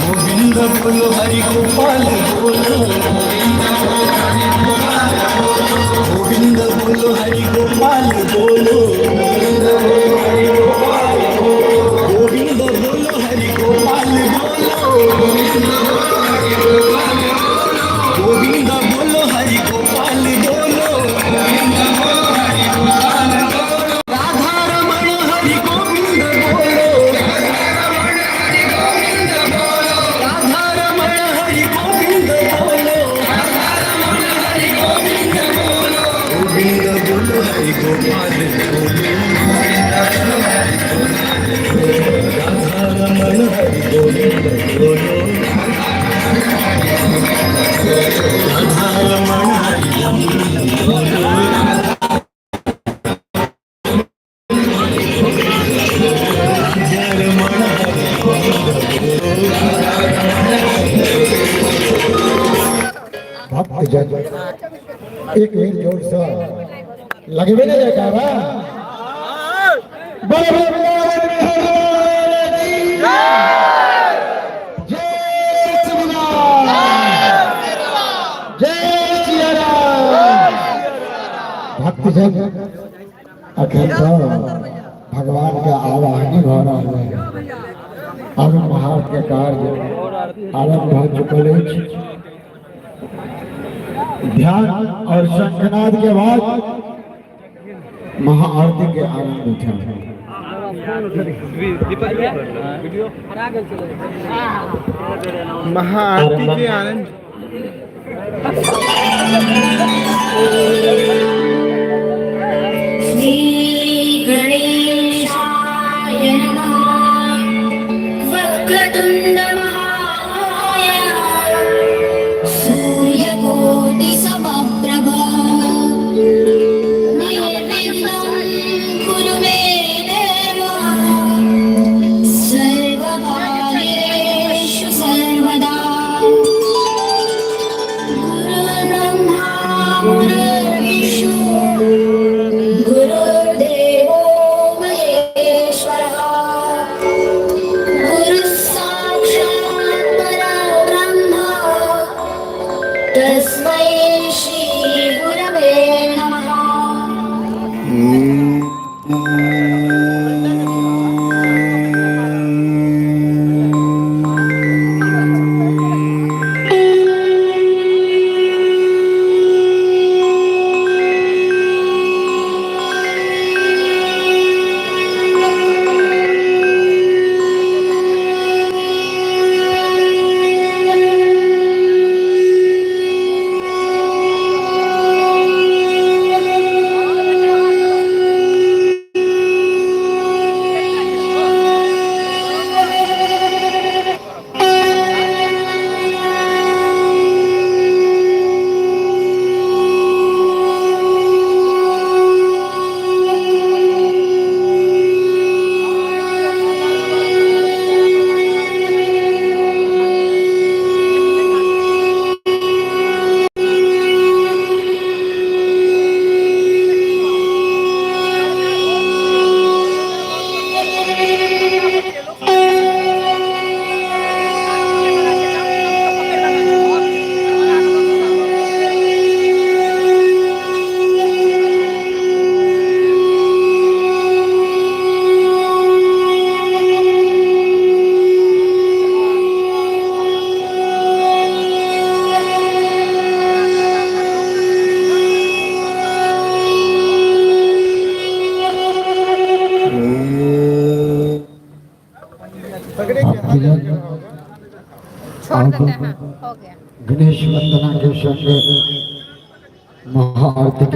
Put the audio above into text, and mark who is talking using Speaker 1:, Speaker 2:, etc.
Speaker 1: गोविंद बोलो हरि गोपाल बोलो, गोविंद बोलो हरि गोपाल बोलो, गोविंद बोलो हरि गोपाल बोलो, गोविंद बोलो हरि गोपाल बोलो, राधा रमण हरि गोविंद बोलो, राधा रमण हरि गोविंद बोलो, गोविंद बोलो हरि गोपाल बोलो, राधा रमण हरि गोविंद बोलो, राधा रमण हरि गोविंद बोलो। राधा रमण हरि गोविंद बोलो।
Speaker 2: भक्तजन एक बेर जोर से लगबे नहीं जयकारा। बोलो बोलो वृंदावन बिहारी की जय श्री राम, जय सिया राम। भक्तजन अखन तो भगवान के आवाहनी भऽ रहल है। अब महाआरती के कार्य आरंभ भऽ चुकल अछि। ध्यान और शंखनाद के बाद महाआरती के आनंद उठाए।
Speaker 3: महाआरती के आनंद।
Speaker 4: श्री गणेशाय नमः। वक्रतुण्ड महाकाय सूर्यकोटि समप्रभ निर्विघ्नं कुरु मे देव सर्वकार्येषु सर्वदा। गुरुर्ब्रह्मा गुरुर्विष्णु गुरुर्देवो महेश्वरः गुरुः साक्षात् परब्रह्म तस्मै श्रीगुरवे नमः।
Speaker 2: भक्तजन
Speaker 5: छोड़ देते हैं, हो गया।
Speaker 2: गणेश वंदना के संग महाआरती।